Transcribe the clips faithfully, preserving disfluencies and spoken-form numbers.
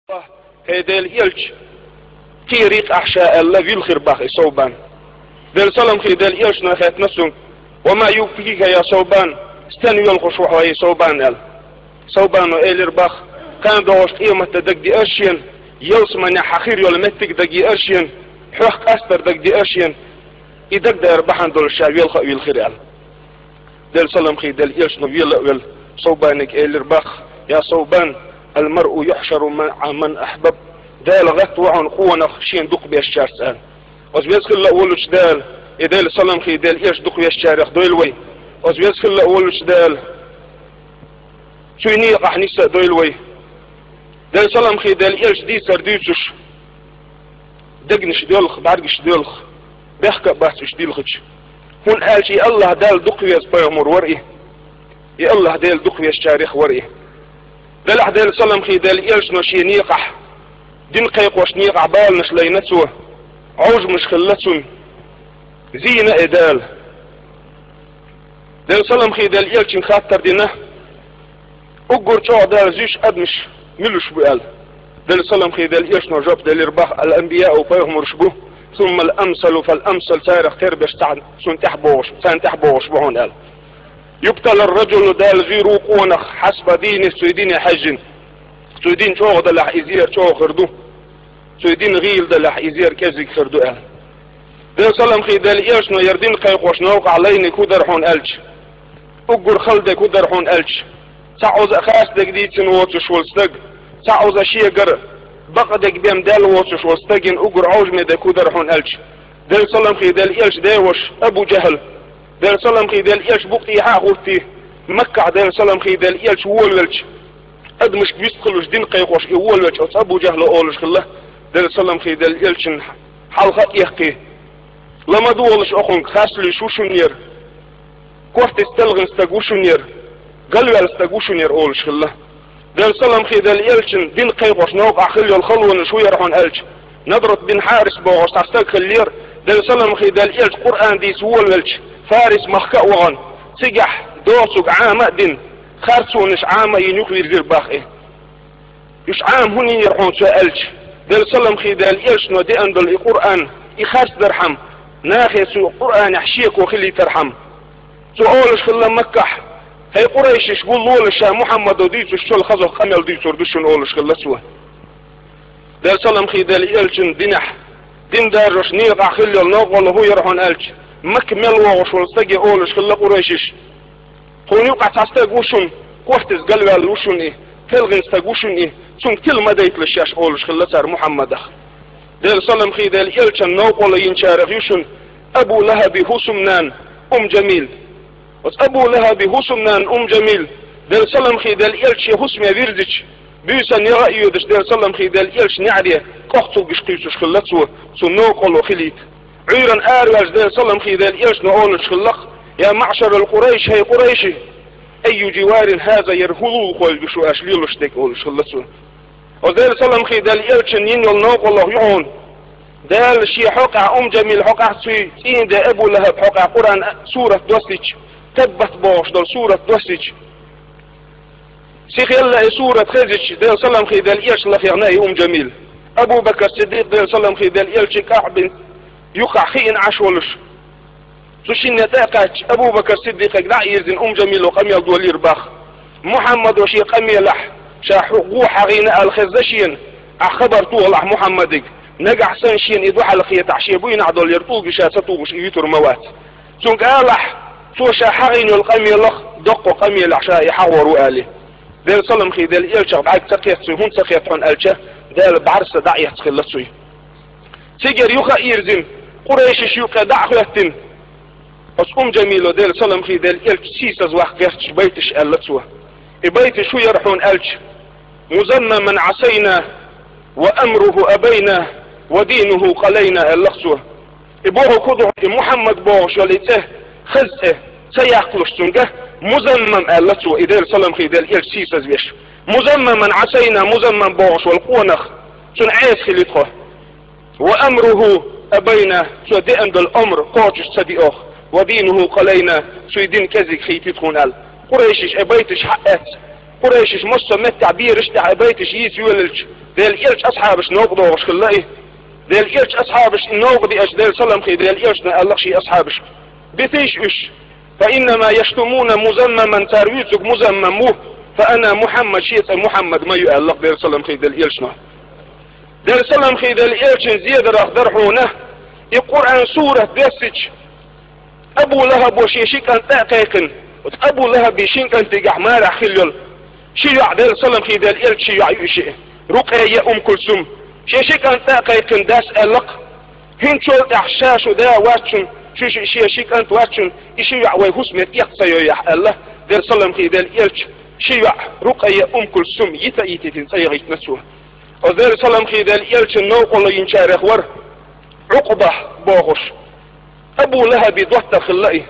«ХӀей Делан элча, кхерий-кх ахь ша», — аьлла, вилхира боху и Совбан. Делан салам хилда Делан элчано хаьттина цуьнга: «Ва ма юбкика, я Совбан, стенна воьлхуш ву хьо, хӀей Совбан?» — аьлла. Совбано элира боху: «Кхана догӀуш къематде дагадеара шена, ялсаманехь хьан хир йолу меттиг дагадеара шена, хьох къастар дагадеара шена, и дагадер бахьана долуш ша велха а вилхира», — аьлла. Делан салам хилда Делан элчано вела а велла, Совбанега элира боху: «Я Совбан, ал-маръу юхьшару маъа ман ахьбаб». Дала гӀатта ву хьуна къонах шена дукхабершчаьрца, аьлла. Оцу веза хилла а волчу Дала, и Делан салам хилда Делан элча дукхавезачарех дойла вай. Оцу веза хилла а волчу Дала, цуьнан некъахь нисса а дойла вай. Делан салам хилда Делан элча дийцар дуьйцуш, дегнаш доьлху, бӀаьргаш доьлху, бехк а бац уьш дилхича. ХӀунда аьлча и АллахӀ Дала дукхавеза пайхамар вара и. И АллахӀ Дела дукхавезачарех вара и. Делахь Делан салам хилда Делан элчано шен некъахь, дин кхайкхош некъахь баланаш лайна цо, Ӏовжамаш хилла цунна, зийна и Дала. Делан салам хилда Делан элчанга хаттар дина: «Уггар чӀогӀа Дала зуьйш адамаш муьлш бу?» — аьлла. Делан салам хилда Делан элчано жоп делира боху: «Ал-анбияу пайхамарш бу, сумма ал-амсалу фал-амсал, царах тера берш царна тӀехь богӀуш, царна тӀехь богӀуш бу хьуна», — аьлла. «Юбтала ар-раджулу, Дала зуьйр ву къонах, хьасба динихӀи, цуьнан дине хьаьжжина. Цуьнан дин чӀогӀа далахь, иза ера чӀогӀа хир ду. Цуьнан дин гӀийла далахь, иза ера кӀезиг хир ду», — аьлла. Делан салам хилда Делан элчано яра дин кхайкхош новкъахь лайниг хӀун дара хьуна аьлча, уггар хала дерг хӀун дара хьуна аьлча, цхьа оза а харцдерг дийцина воцуш волу стаг, цхьа оза шегара бакъдерг бен даьлла воцуш волу стагана уггар Ӏовжаме дерг хӀун дара хьуна аьлча, Делан салам хилда Делан элчан деваша Абу ЖахӀал, Делан салам хилда Делан элча букъ тӀехьа а хӀуттий, Маккахь Делан салам хилда Делан элча волавелча, адамашка вистхуьлуш дин кхайкхош и волавелча, оцу Абу ЖахӀало олуш хилла, Делан салам хилда Делан элчанна хьалха а эккхий: «Ла ма ду волуш окхунга, харц луьйш ву шуна яра, кортица телхина стаг ву шуна яра, галваьлла стаг ву шуна яра», — олуш хилла. Делан салам хилда Делан элчан дин кхайкхош новкъахь хилла йолу халонаш хӀун яра хьуна аьлча, Надрат бин Хьарис бохуш цхьа стаг хиллера, Делан салам хилда Делан элча Къуръан дийца волавелча, Фарис махка а вахана, цигахь доцург Ӏама а дина, харцонаш Ӏама а йина юхавирзира боху и. Уьш Ӏама хӀунда йинера хьуна цо аьлча, Делан салам хилда Делан элчано деана долу и Къуръан, и харцдархьама, нахе цу Къуръанехь шеко хилийтархьама. Цо олуш хилла Маккахь: «ХӀей къурайшиш, гуллолаш, ша Мухьаммадо дуьйцуш чолла хазох къамел дуьйцур ду шуна», — олуш хилла цо. Делан салам хилда Делан элчан динехь, дин даржош некъахь хилла йолу новкъарло хӀун яра хьуна аьлча, Макка мел вогӀуш волу стаге олуш хилла къурайшиш: «Тхуна юкъахь цхьа стаг ву шуна, кортица галваьлла ву шуна и, телхина стаг ву шуна и, цунга тила ма дайталаш шаьш», — олуш хилла цара Мухьаммадах. Делан салам хилда Делан элчан новкъарло йинчарах ю шуна Абу ЛахӀаби хӀусамнана Умму Джамил. Оцу Абу ЛахӀаби хӀусамнана Умму Джамил, Делан салам хилда Делан элча шен хӀусаме вирзича, буьйсанна яха а йоьдуш, Делан салам хилда Делан элчан неӀаре кӀохцалгаш кхуьйсуш хилла цо, цунна новкъарло хилийта. Ӏуьйранна араваьлча, Делан салам хилда Делан элчано олуш хилла-кх: «Я маъшарал Къурайш, хӀей къурайши, айю дживарин хӀаза, яра хӀун лулахой ду шу аша лелош дерг?» — олуш хилла цо. Оцу Делан салам хилда Делан элчанна йина йолу новкъарло ю хьуна. Дала шен хьокъехь, Умму Джамил хьокъехь, цуьнан цӀийнан де Абу ЛахӀаб хьокъехь Къуръан сурат доссийча, Таббат бохуш долу сурат доссийча, сихъелла и сурат хезича, Делан салам хилда Делан элча лахъяхна и Умму Джамил. Абу Бакр Сиддикъ, Делан салам хилда Делан элча, КаӀбин юккъехь хиъна Ӏаш волуш, цу шинна тӀе а кхаьчча, Абу Бакр Сиддикъага дӀа а йирзина, Умму Джамило къамел долийра боху. Мухьаммадо шен къамелехь ша хьу-, гӀо хьагӀийна аьлла хезна шена, ахь хабар тохалахь Мухьаммадига, нагахь санна шена и дуьхьал хетахь, шен буйнахь долу яра тӀулгаш ша ца тухуш и витур ма вац. Цуьнга алахь, цо ша хьагӀийна йолу къамелах доккхо къамелехь ша и хьагӀор ву аьлла. Делан салам хилда Делан элчах бӀаьрг ца кхетта цуьнан, хӀунда ца кхетта хьуна аьлча, Дала бӀаьрса дӀаэцна хилла цуьнан. Цигара юха а йирзина, къурайшиш юккъе дӀа а хӀоьттина, оцу Умму Джамило, Делан салам хилда Делан элча, сийсаз ваккха гӀерташ байташ аьлла цо. И байташ хӀун яра хьуна аьлча: «Музаммаман Ӏасайна, ва амруху абайна, ва динуху къалайна», — аьлла-кх цо. И бохург хӀун ду, и Мухьаммад бохуш йолу и цӀе, хаза цӀе, ца яккхалуш цуьнга, Музаммам аьлла цо, и Делан салам хилда Делан элча сийсаз веш. «Музаммаман Ӏасайна», Музаммам бохуш волу къонах, цунна Ӏеса хилийта тхо. «Ва амруху абайна», цо деана долу омра кхочуш ца диъ оха. «Ва динуху къалайна», цуьнан дин кӀезиг хийтийта тхуна аьлла. Къурайшиш и байташ хьаэцна, Къурайшаш массо а меттехь бераш тӀехь а байташ йийца йолаелча, Делан Элчан асхьабаш новкъа догӀуш хилла и. Делан Элчан асхьабаш и новкъа диъача, Делан салам хилда Делан Элчано аьлла шен асхьабашка: «Битийша уьш, фа иннама яштумуна Музаммаман, цара вуьйцург Музаммам ву, фа ана Мухьаммад, шен цӀе Мухьаммад ма ю», аьлла Делан салам хилда Делан Элчано. Делан салам хилда Делан Элчан зедарах дара хьуна и Къуръан сурат доссича, Абу ЛахӀабо шен ши кӀант тӀе а кхайкхина, оцу Абу ЛахӀабан шин кӀантигахь марехь хилла йолу ши йоӀ, Делан салам хилда Делан Элчан ши йоӀ ю и шиъ, Рукъайя, Умм Кулсум. Шен ши кӀант тӀе а кхайкхина, дас аьлла-кх: «ХӀинцачул тӀаьхьа ша шун да вац шуна, шу ши-, шен ши кӀант вац шуна, и ши йоӀ вай хӀусаме тӀех ца йойъахь», аьлла, Делан салам хилда Делан Элчан ши йоӀ, Рукъайя, Умм Кулсум, йита а йитийтина, цӀа яхийтина цо. Оцу Делан салам хилда Делан Элчан новкъарло йинчарех вара Ӏукъба бохуш. Абу ЛахӀабан доттагӀа хилла и.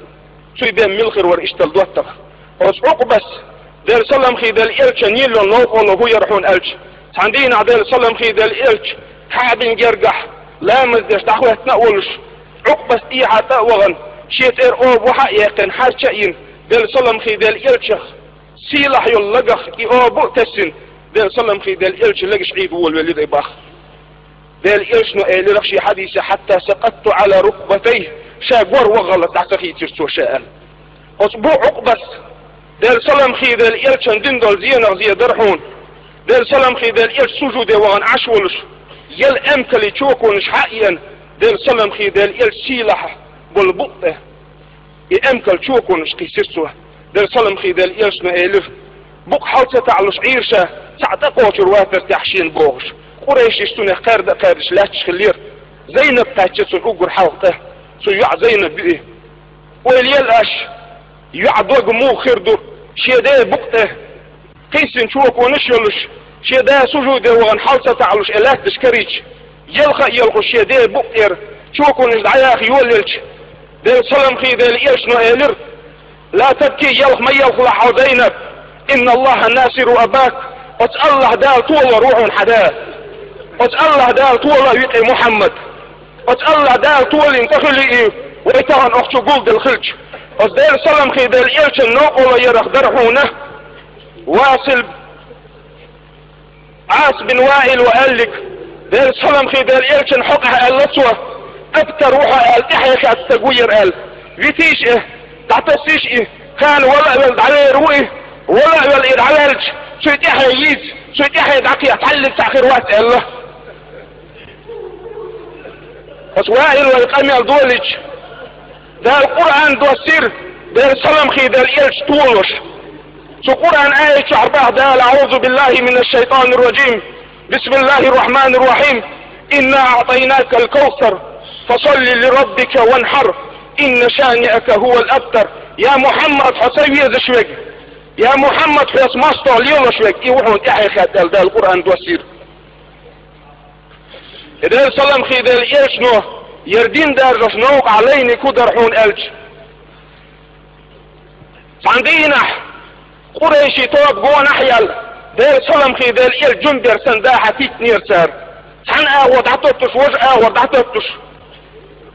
Цуьнан бен мила хир вара иштта доттагӀа? Оцу Ӏукъбас, Делан салам хилда Делан Элчан йиллина новкъарло хӀун яра хьуна аьлча, цхьана дийнахь Делан салам хилда Делан Элча Каъбин гергахь ламаз деш дӀахӀоьттина а волуш, Ӏукъбас тӀехьа тӀе а вахана, шен цӀера оба вахьа а яьккхина, хьарча а йина, Делан салам хилда Делан Элчан сийлахь йолу лагах и оба а тесна, Делан салам хилда Делан Элчан лагаш Ӏийда волавелира и боху. Делан Элчано элира шен хьадисехь: «Хьатта сакъатту Ӏала рукбатаййи», ша гор ваххалц дӀа ца хийцира цо ша аьлла. Оцу бу Ӏукъбас, Делан салам хилда Делан Элчан дина долу зенах зен дара хьуна. Делан салам хилда Делан Элча сужуде вахана Ӏаш волуш, ял эмкалан чоконаш хьа а еана, Делан салам хилда Делан Элчан сийлахь болу букъа тӀе и эмкалан чоконаш кхийсира цо. Делан салам хилда Делан Элчано элира: «Букъ хьала ца таӀалуш Ӏийра ша, цхьаъ тӀекхочур вацара техьа шена», бохуш. Къурайшаш цунах кхаьрда а кхаьрдаш лаьтташ хиллера. Зайнаб кхаьчча цунна уггар хьалха тӀе, цуьнан йоӀ Зайнаб ю и. Ойла ел аш, йоӀан дог муха хир ду, шен ден букъа тӀе кхийсина чоконаш а йолуш, шен да сужуде вахана хьала ца таӀалуш и лаьтташ карийча, елха а елхуш шен ден букъа тӀера чоконаш дӀаяха йолаелча, Делан салам хилда Делан Элчано элира: «Ла табки, елха ма елхалахь хьо, Зайнаб, инна Аллаха насиру абак, оцу Аллахь Дала толор ву хьуна хьан да. Оцу Аллахь Дала толо ву-кх и Мухьаммад. Оцу Аллахь Дала толийна ца хуьлий и, вай тахана охьа чу гулделла хилча». Оцу Делан салам хилда Делан Элчан новкъарло ярах дара хьуна Васил, Ӏас бин Ваил ву аьлларг. Делан салам хилда Делан Элчан хьокъехь аьлла цо: «Абтар ву хьо», аьлла, тӀаьхье хетта стаг ву яра аьлла. Витийша и, дӀатасийша и, кхана вала а велла дӀавер ву и, вала а велла и дӀаваьлча, цуьнан тӀаьхье йийца, цуьнан тӀаьхье дӀакхехьа хьаллиг цхьаъ хир вац аьлла. Оцу Ваила и къамел долийча, Дала Къуръан доссийра, Делан салам хилда Делан Элча толуш. Цу Къуръан аят чохь боху Дала: «Аъузу биллахи минаш шайтанир раджим. Бисмиллахир рахманир рахим. Инна аътайнакал кавсар. Фасалли ли раббика ванхар. Инна шаниака хувал абтар». Я Мухьаммад, хьо ца везаш верг, я Мухьаммад, хьоьца мостагӀа лелош верг, и ву хьуна тӀаьхье хетта аьлла, Дала Къуръан доссийра. И Делан салам хилда Делан Элчано яра дин даржош новкъахь лайниг хӀун дара хьуна аьлча, цхьана дийнахь къурайшийн тоба гонахь а яьлла, Делан салам хилда Делан Элча жимма бер санна дахьа титтинера цара. Цхьана агӀор дӀатоттуш, важа агӀор дӀатоттуш.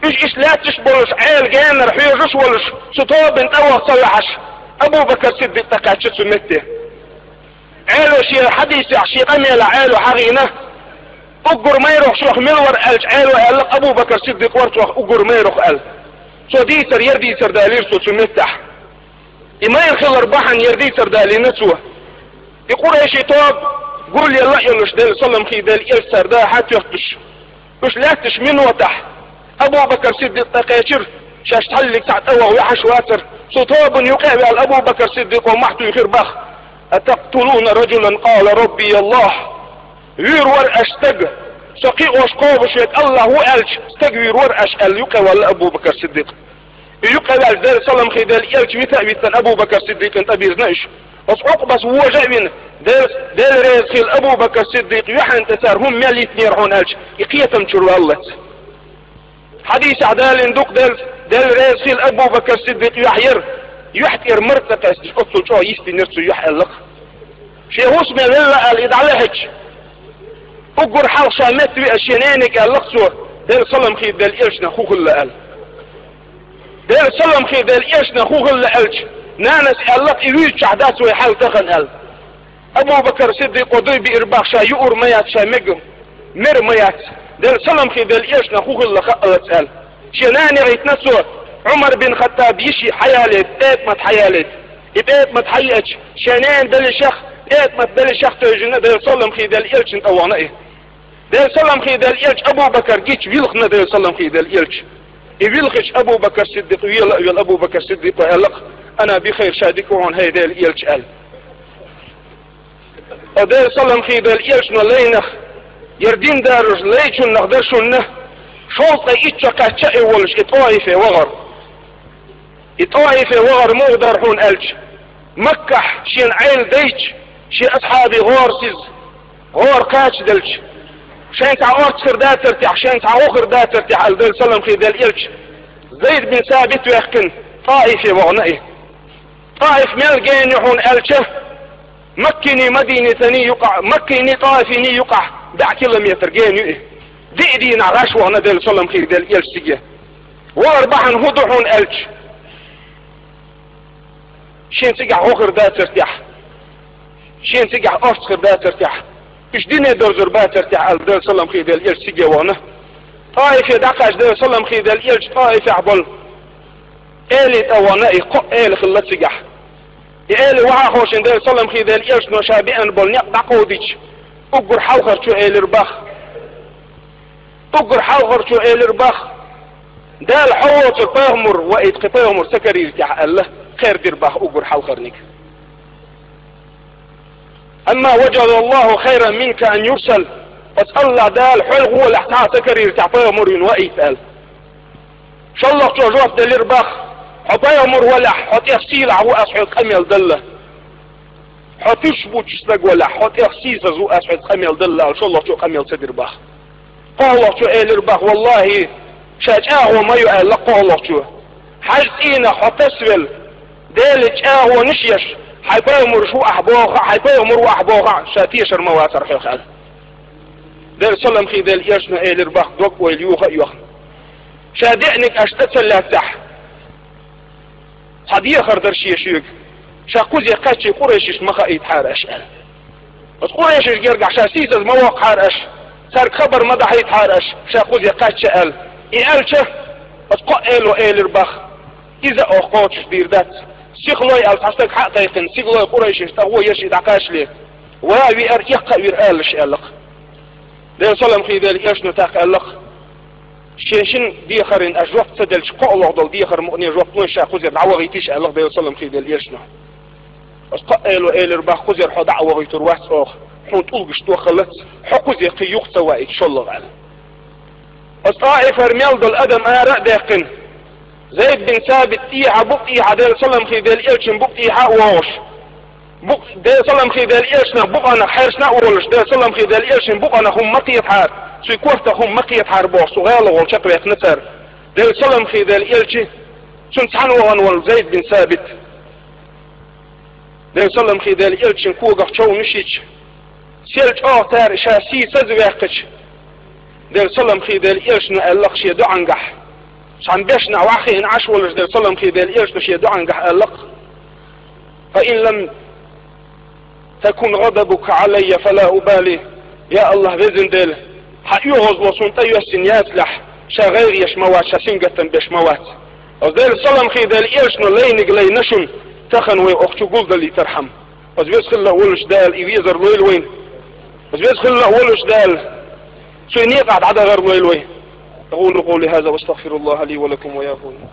Уьш иштта лаьтташ а болуш, Ӏела генара хьоьжуш а волуш, цу тобанна тӀе ваха ца ваьхьаш, Абу Бакр Сиддикъ тӀекхаьчча цу метте. Ӏело шен хьадисехь, шен къамелехь Ӏело хьахийна: «Уггар майрхо шух мила вара?» аьлча, Ӏело аьлла: «Абу Бакр Сиддикъ вара шух уггар майрхо», аьлла. Цо дийцар, яра дийцар далийра цо цу меттехь. И майра хилар бахьана яра дийцар далийна цо. И къурайшийн тоба гулъелла а йолуш, Делан салам хилда Делан Элча цара дахьа тоьттуш. Уьш лаьтташ минотехь Абу Бакр Сиддикъ тӀекхечира, шаьш хьаллиг цхьаъ тӀе ваха ваьхьаш вацара. Цу тобанна юкъа а ваьлла, Абу Бакр Сиддикъо мохь туьйхира боху: «Атакътулуна раджулан къала Рабби Аллах». Вуьйр вара аша стаг, со кхиош кхобуш верг Аллах ву аьлча, стаг вуьйр вара аша аьлла, юкъа а ваьлла Абу Бакр Сиддикъ. И юкъа а ваьлла, Делан салам хилда Делан Элча вита а виттина, Абу Бакр Сиддикъна тӀебирзина уьш. Оцу Ӏукъбас вожа а вина, Дел-, Дела реза хила Абу Бакр Сиддикъ юьхьанца цара хӀума мел йитинера хьуна аьлча, и кхетам чуьра валлалц. Хьадисехь далийна ду-кх Дел-, Дела реза хила Абу Бакр Сиддикъ юьхь яра, юьхь тӀера мара ца кхаьчча, оццул чӀогӀа йистинера цу юьхь аьлла-кх. Шен хӀусаме велла аьлла, и дӀалаьхьича, уггар хьалха ша метта веъча шен ненега аьлла-кх цо: «Делан салам хилда Делан Элчанах хӀун хилла?» аьлла. «Делан салам хилда Делан Элчанах хӀун хилла?» аьлча, нанас аьлла-кх: «И вуьйцучохь дац вай хьал тахана», аьлла. Абу Бакр Сиддикъо дуй биър бах ша юур ма яц, ша мег мер ма яц. Делан салам хи делан элчанна хӀу хилла хаалац аьлла. Шен нана яхийтина цо, Ӏумар бин Хаттаб йиши хьаялийта, ПетӀамат хьаялийта. И ПетӀамат хьаеача, шен нана беллачех, ПетӀамат беллачех тевжина Делан салам хи делан элчанна тӀавахана и. Делан салам хи делан элча Абу Бакр гича вилхина Делан салам хи делан элча. И вилхича Абу Бакр Сиддикъ вела а вела Абу Бакр Сиддикъо аьлла-кх: «Ана бихайр, ша дика ва хьуна, хӀай Делан элча», аьлла. О Делан салам хи делан элчано лайнах, яра дин даруш лайчуннах дар шунна, шовзткъе итт шо кхаьчча а волаш и ТӀоифе вахар. И ТӀоифе вахар муха дар хьуна аьлча, Маккахь шена Ӏела дайча, шен асхьабий гӀора сиз, гӀора кхача делча, шайн цхьа орц хир дацар техьа, шайн цхьа гӀо хир дацар техьа аьлла Делан салам хи делан элча, Зайд бин Сабит ваьккхина, ТӀоифе вахана и. ТӀоиф мел гена ю хьуна аьлча, Маккини Мадинатини юкъахь, Маккини ТӀоифини юкъахь бӀе километр гена ю и. Диъ дийнахь гӀаш вахана Делан салам хи делан элча цига. Вахар бахьана хӀун ду хьуна аьлча, шен цигахь гӀо хир дацар техьа, шен цигахь орц хир дацар техьа, уьш дине дерзор бацар техьа аьлла Делан салам хи делан элча цига вахана. ТӀоифе дӀакхаьчча Делан салам хи делан элча ТӀоифехь болу элий тӀавахана и, кхо эла хилла цигахь. И эла вахьа а ховшина Делан салам хи делан элчано ша беана болу некъ дӀакховдийча, уггар хьалхарчо элира бах. Уггар хьалхарчо элира бах: «Дала хьо воцург пайхамар ваийта кхин пайхамар ца карийра техьа», аьлла, кхердира бах уггар хьалхарниг. «Амма важадаллаху хайран минка ан юрсал». Оцу АллахӀ Дала хьол гӀолехь цхьа а ца карийра техьа пайхамар вина ваийта аьлла. ШолгӀачо жоп делира бах: «Хьо пайхамар валахь, хьо тӀех сийлахь ву, ас хьоьга къамел далла. Хьо туьш бучу стаг валахь, хьо тӀех сийсаз ву, ас хьоьга къамел далла», аьлла, шолгӀачо къамел ца дира бах. КхоалгӀачо элира бах: «ВаллахӀи, ша чӀагӀо ма ю», аьлла кхоалгӀачо. «Хьажа цӀийнах хьо тасавелла, Делан чӀагӀонаш еш, хьайн пайхамарш ву ахь боху а, хьайн пайхамар ву ахь боху а, ша тешар ма вацара хьох», аьлла. Делан салам хи делан элчано элира бах, дог-ойла юха а йохна: «Ша деаниг аш тӀе ца лаьццахь, цхьа дехар дара шен шуьга, ша кхузе кхаьччий къурайшишна ма хаийтахьара аш», аьлла. «Оцу къурайшаш гергахь ша сийсаз ма воккхахьара аш, цаьрга хабар ма дахьийтахьара аш, ша кхузе кхаьчча», аьлла. И аьлча, оцу кхо эло элира бах: «Иза а оха кхочуш дийр дац. Сихлой», аьлла, цхьа стаг хьа а кхайкхина, сихлой къурайшаш тӀагӀо еш и дӀакхачале, «Ва виар, эккха а вира алалаш», аьлла-кх. Делан салам хи делан элчано тӀаккха аьлла-кх: «Шен шина дехарна аш жоп ца делча, кхоалгӀа долу дехар мукъане жоп лойша кхузера дӀавахийтийша», аьлла-кх Делан салам хи делан элчано. Оцу кхо эло элира бах: «Кхузера хьо дӀа а вахийтур вац оха, хьуна тӀулгаш тохаллац, хьо кхузе кхин юха ца ваийта шолгӀа», аьлла. Оцу ТӀоифера мел долу адам ара а даьккхина, Зайд бин Сабит тӀехьа, букъ тӀехьа, Делан салам хи делан элчан букъ тӀехьа а вогӀуш, букъ, Делан салам хи делан элчанах букъанах хьаьршна а волуш, Делан салам хи делан элчан букъанах хӀума ма кхетахьара, цуьнан кортах хӀума ма кхетахьара бохуш, цу гӀалахь волу чекхваьккхина цара. Делан салам хи делан элча, цунна цхьаьна вахана волу Зайд бин Сабит. Делан салам хи делан элчан когах човнаш йича, сел чӀогӀа тара ша сийсаз а ваьккхича, Делан салам хи делан элчано аьлла-кх шен доӀангахь, цхьана бешнахь ваха хиъна Ӏаш волуш Делан салам хи делан элчано шен доӀангахь аьлла-кх: «Фа ин лам такун гӀадабука Ӏалайя, фала убали». Я АллахӀ, Везан Дела, хьан оьгӀазло суна тӀе йоьссина яцалехь, ша гӀайгӀа еш ма вац, ша сингаттам беш ма вац. Оцу Делан салам хи делан элчано лайниг лайна шуна, тахана вай оха чу гулдалийтархьама. Оцу веза хилла а волуш Дала и везар лойла вайна. Оцу веза хилла а волуш Дала цуьнан некъахь дӀадахар лойла вай. أقول قولي هذا وأستغفر الله لي ولكم ويا قوم.